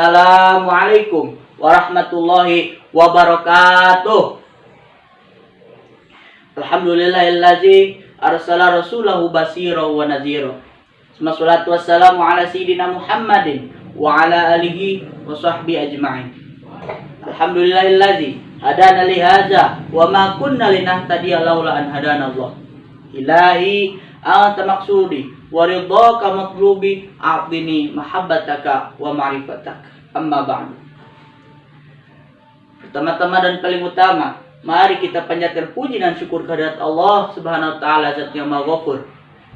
Assalamualaikum warahmatullahi wabarakatuh. Alhamdulillahillazi arsala rasulahu basyira wa nazira. Wassalatu wassalamu ala sayyidina Muhammadin wa ala alihi wa sahbihi ajma'in. Alhamdulillahillazi hadana li hadza wa ma kunna linahtadiya laula an hadana Allah. Ilahi, anta maqsudi wa ridhaka matlubi, a'tini mahabbataka wa ma'rifatak. Amma ba'du. Pertama-tama dan paling utama, mari kita panjatkan puji dan syukur kehadirat Allah Subhanahu wa taala, Zat yang Maha Ghafur,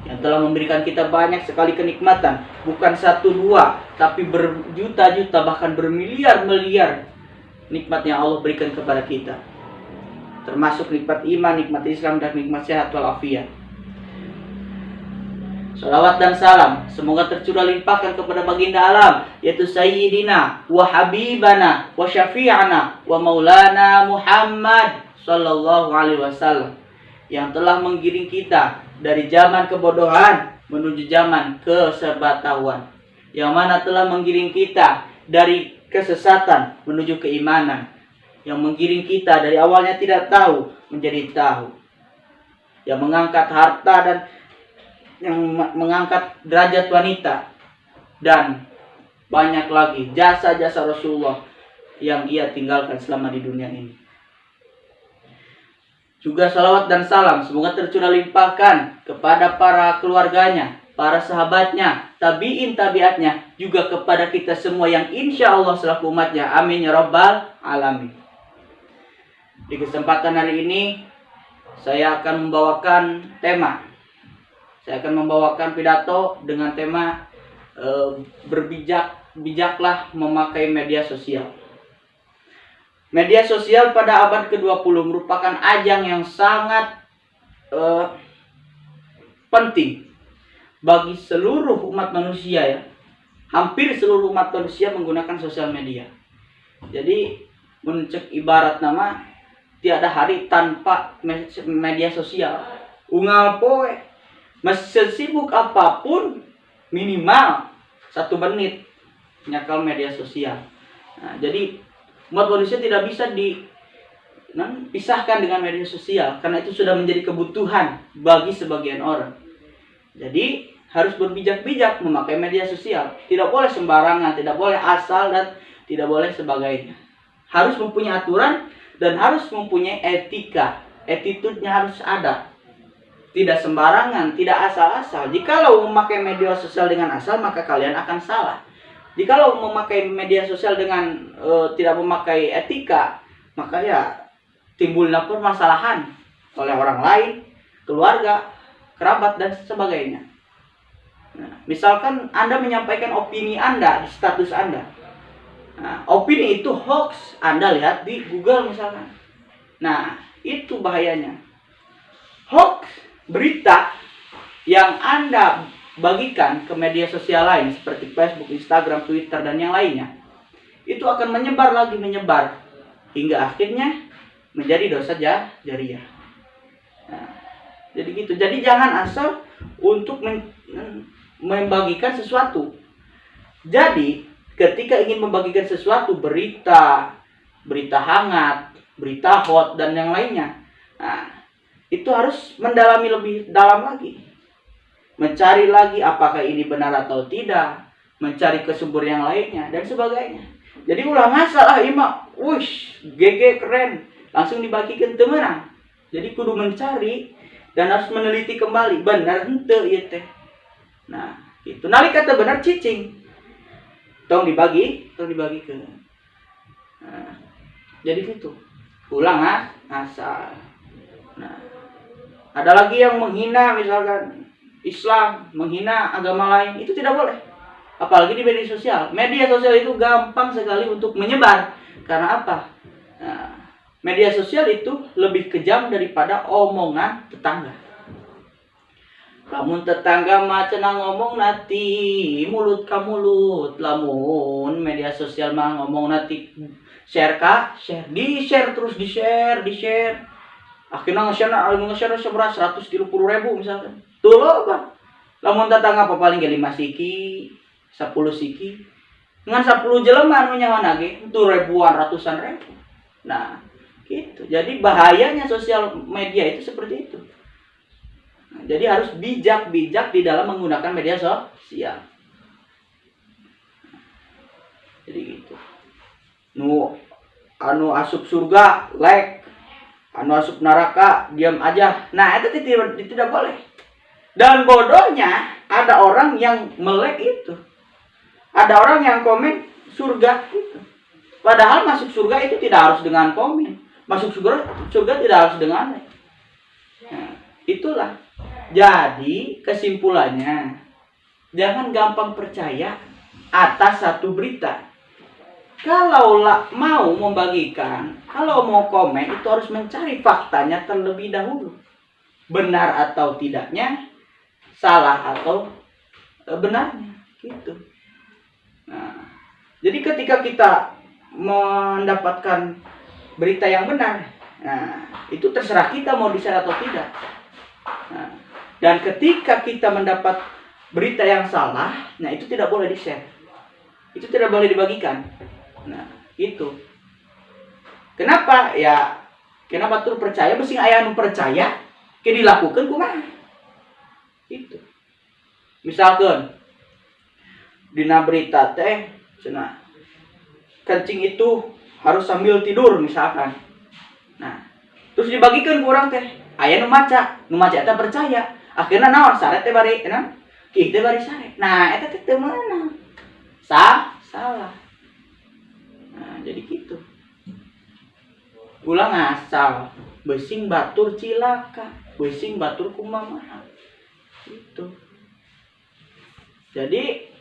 yang telah memberikan kita banyak sekali kenikmatan, bukan satu dua, tapi berjuta-juta, bahkan bermiliar-miliar nikmat yang Allah berikan kepada kita. Termasuk nikmat iman, nikmat Islam, dan nikmat sehat walafiat. Salawat dan salam semoga tercurah limpahkan kepada baginda alam, yaitu Sayyidina wa Habibana wa Syafi'ana wa Maulana Muhammad sallallahu alaihi wasallam, yang telah menggiring kita dari zaman kebodohan menuju zaman keserbatahuan, yang mana telah menggiring kita dari kesesatan menuju keimanan, yang menggiring kita dari awalnya tidak tahu menjadi tahu, yang mengangkat harta dan yang mengangkat derajat wanita, dan banyak lagi jasa-jasa Rasulullah yang ia tinggalkan selama di dunia ini. Juga salawat dan salam semoga tercurah limpahkan kepada para keluarganya, para sahabatnya, tabiin tabiatnya, juga kepada kita semua yang insya Allah selaku umatnya. Amin ya rabbal alamin. Di kesempatan hari ini saya akan membawakan tema. Saya akan membawakan pidato dengan tema berbijak bijaklah memakai media sosial. Media sosial pada abad ke-20 merupakan ajang yang sangat penting bagi seluruh umat manusia ya. Hampir seluruh umat manusia menggunakan sosial media. Jadi mun cek ibaratna mah, tiada hari tanpa media sosial. Unggal poe, sesibuk apapun, minimal 1 menit nyakal media sosial. Nah, jadi umat manusia tidak bisa dipisahkan dengan media sosial karena itu sudah menjadi kebutuhan bagi sebagian orang. Jadi harus berbijak-bijak memakai media sosial. Tidak boleh sembarangan, tidak boleh asal, dan tidak boleh sebagainya. Harus mempunyai aturan dan harus mempunyai etika. Attitude-nya harus ada. Tidak sembarangan, tidak asal-asal. Jikalau memakai media sosial dengan asal, maka kalian akan salah. Jikalau memakai media sosial dengan tidak memakai etika, maka ya timbulnya permasalahan oleh orang lain, keluarga, kerabat, dan sebagainya. Nah, misalkan Anda menyampaikan opini Anda di status Anda. Nah, opini itu hoax, Anda lihat di Google misalkan. Nah, itu bahayanya. Hoax berita yang Anda bagikan ke media sosial lain seperti Facebook, Instagram, Twitter, dan yang lainnya, itu akan menyebar lagi, menyebar hingga akhirnya menjadi dosa jariah. Nah, jadi gitu. Jadi jangan asal untuk membagikan sesuatu. Jadi ketika ingin membagikan sesuatu, berita, berita hangat, berita hot, dan yang lainnya, nah, itu harus mendalami lebih dalam lagi. Mencari lagi apakah ini benar atau tidak, mencari ke sumber yang lainnya, dan sebagainya. Jadi ulah ngasal, "Ah, ieu mah, wush, GG keren," langsung dibagikan, temenan. Jadi kudu mencari dan harus meneliti kembali, benar henteu ieu teh. Nah, itu nalika teu benar, cicing. Tong dibagi, tong dibagikeun. Nah, jadi gitu. Ulah ah, asal. Nah, ada lagi yang menghina misalkan Islam, menghina agama lain, itu tidak boleh. Apalagi di media sosial. Media sosial itu gampang sekali untuk menyebar. Karena apa? Nah, media sosial itu lebih kejam daripada omongan tetangga. Lamun tetangga mah cenah ngomong nanti mulut ka mulut, lamun media sosial mah ngomong nanti share ka share, di share terus, di share, di share, akhirnya nge-share, nge-share seberapa, 130 ribu misalkan tuh. Lo apa, lamun tetangga apa, paling 5 siki, 10 siki. Ngan 10 jelema anu nyaho ge itu ribuan, ratusan ribu. Nah, gitu. Jadi bahayanya sosial media itu seperti itu. Nah, jadi harus bijak-bijak di dalam menggunakan media sosial. Jadi gitu. Nu anu asup surga like, anu asup neraka diam aja. Nah, itu tidak boleh. Dan bodohnya ada orang yang melek itu. Ada orang yang komen surga itu. Padahal masuk surga itu tidak harus dengan komen. Masuk surga surga tidak harus dengan like. Nah, itulah. Jadi kesimpulannya, jangan gampang percaya atas satu berita. Kalau mau membagikan, kalau mau komen itu harus mencari faktanya terlebih dahulu. Benar atau tidaknya, salah atau benarnya, gitu. Nah, jadi ketika kita mendapatkan berita yang benar, nah itu terserah kita mau di-share atau tidak. Nah, dan ketika kita mendapat berita yang salah, nah itu tidak boleh di-share. Itu tidak boleh dibagikan. Nah, itu. Kenapa? Ya, kenapa tuh percaya? Mesti aya nu percaya, ke dilakukan kumaha? Itu. Misalkan dina berita teh cenah kencing itu harus sambil tidur misalkan. Nah, terus dibagikan ke orang teh, aya nu maca, nu maca eta percaya. Akhirnya naon, sare teh bari naon? Kieu teh bari sare. Nah, eta teh teu meunang. Salah. Nah, jadi gitu. Ulah ngasal, besing batur cilaka, besing batur kumaha. Itu. Jadi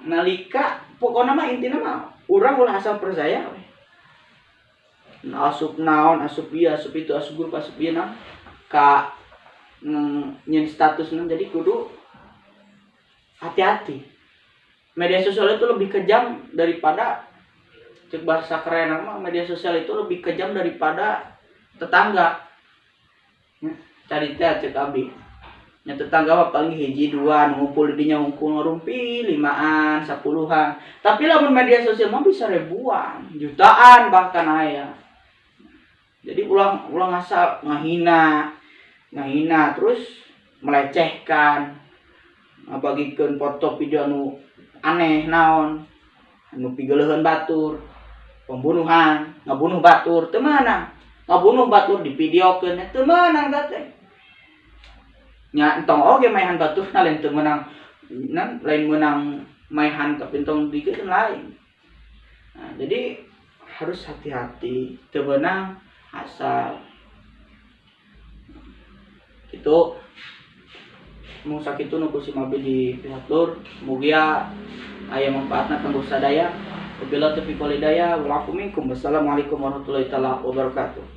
nalika pokoknya mah intinya mah urang ulah asal percaya we. Nah, asup naon, asup ieu, asup itu, asup grup, asup ieu naon ka nyen status naon, jadi kudu hati-hati. Media sosial itu lebih kejam daripada, cek bahasa keren mah, media sosial itu lebih kejam daripada tetangga. Ya, cari teh cek abdi. Nya tetangga mah paling hiji dua ngumpul di dinya ngumpul ngarumpi limaan, sepuluhan. Tapi lamun media sosial mah bisa ribuan, jutaan bahkan aya. Jadi ulah ulah ngasal ngahina, ngahina terus melecehkan, ngabagikeun foto video anu aneh naon, anu pigeleuheun batur, pembunuhan, ngabunuh batur, teu meunang. Ngabunuh batur divideokeun teu meunang teh. Nya entong oge maehan batur lain teu meunang, nan lain meunang maehan tapi entong dikeun lain. Nah, jadi harus hati-hati, teu meunang asal. Itu mung sakitu nu ku sim abdi dipihatur, mugia aya manfaatna kanggo sadaya. Wabillahi taufiq wal hidayah wal afu minkum. Wassalamualaikum warahmatullahi taala wabarakatuh.